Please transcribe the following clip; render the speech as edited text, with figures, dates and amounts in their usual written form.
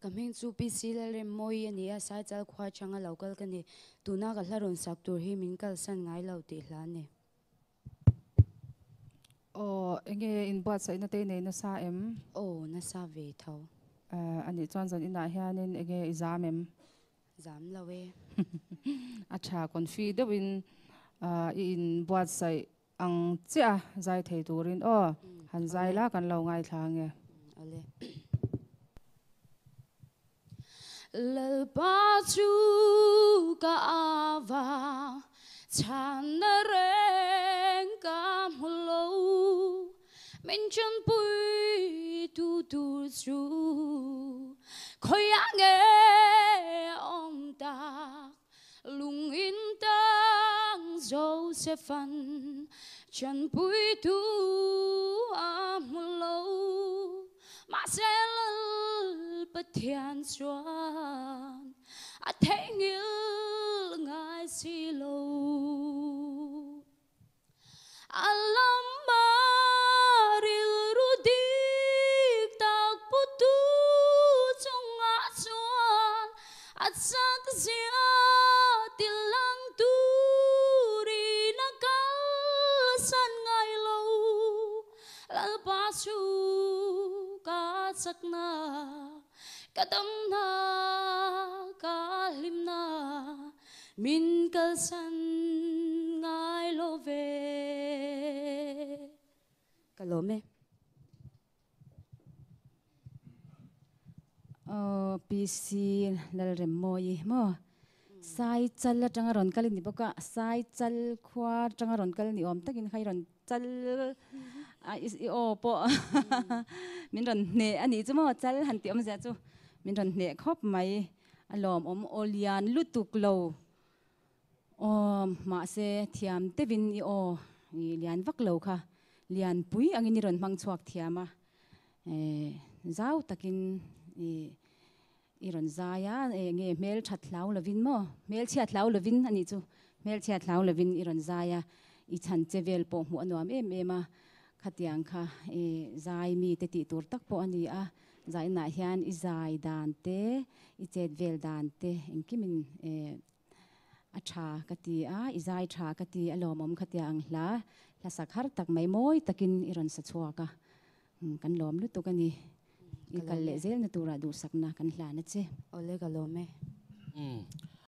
Ka hming chu PC Lalremmawi a ni a, Saichal khua atanga lo kal ka ni. Tuna ka hla rawn sak tur hi min kalsan ngai lo tih hla a ni. Aw, enge inbuatsaihna te i nei nasa em? Aw, nasa ve tho. A nih chuan zan inah hianin enge i zam em? Zam lo e. A tha confi deuhin i inbuatsaih Ang chiah a zai thei turin aw han zai la kan lo ngaithla ange. Awle. Lalpa chu ka ava chhanna reng ka hmu lo, min chanpui tu tur chu khawiah nge awm tak? Lung in tang Josephan chanpuitu a hmu lo, mahse Lal Pathian chuan a theihnghilh ngai si lo. A lama rilru dik tak putu chungah chuan a chak zia ti lang turin a kalsan ngai lo. Lalpa chu ka chakna, ka damna, ka hlimna. Min kalsan ngai lo ve. Ka lawm e. Aw PC Lalremmawi maw Sai chal atanga rawn kal i ni bawk a, Sai chal khua atanga rawn kal ni awm takin kha i rawn chal a i aw pawh min rawn hneh a nih chu maw chal han tih awmzia chu min rawn hneh khawp mai. A lawmawm aw lian lutuk lo aw mahse thiam tevin i aw i lian vak lo kha lian pui angin i rawn hmang chhuak thiam a eh zau takin i i rawn zai a eng nge hmel that hlau lovin maw hmel chhiat hlau lovin a nih chu hmel chhiat hlau lovin i rawn zai a i chhan che vel pawh hmuh a nuam em em a khatiang kha i zai mite tih tur tak pawh a ni a. Zainah hian i zai dan te, i chet vel dan te engkimin a tha ka ti a, i zai tha ka ti a lawmawm khatia ang hla, hla sak har tak mai mawi takin i rawn sa chhuak a, kan lawm lutuk a ni. I kal leh zelna turah duhsakna kan hlan a che. Awle ka lawm e. Umm.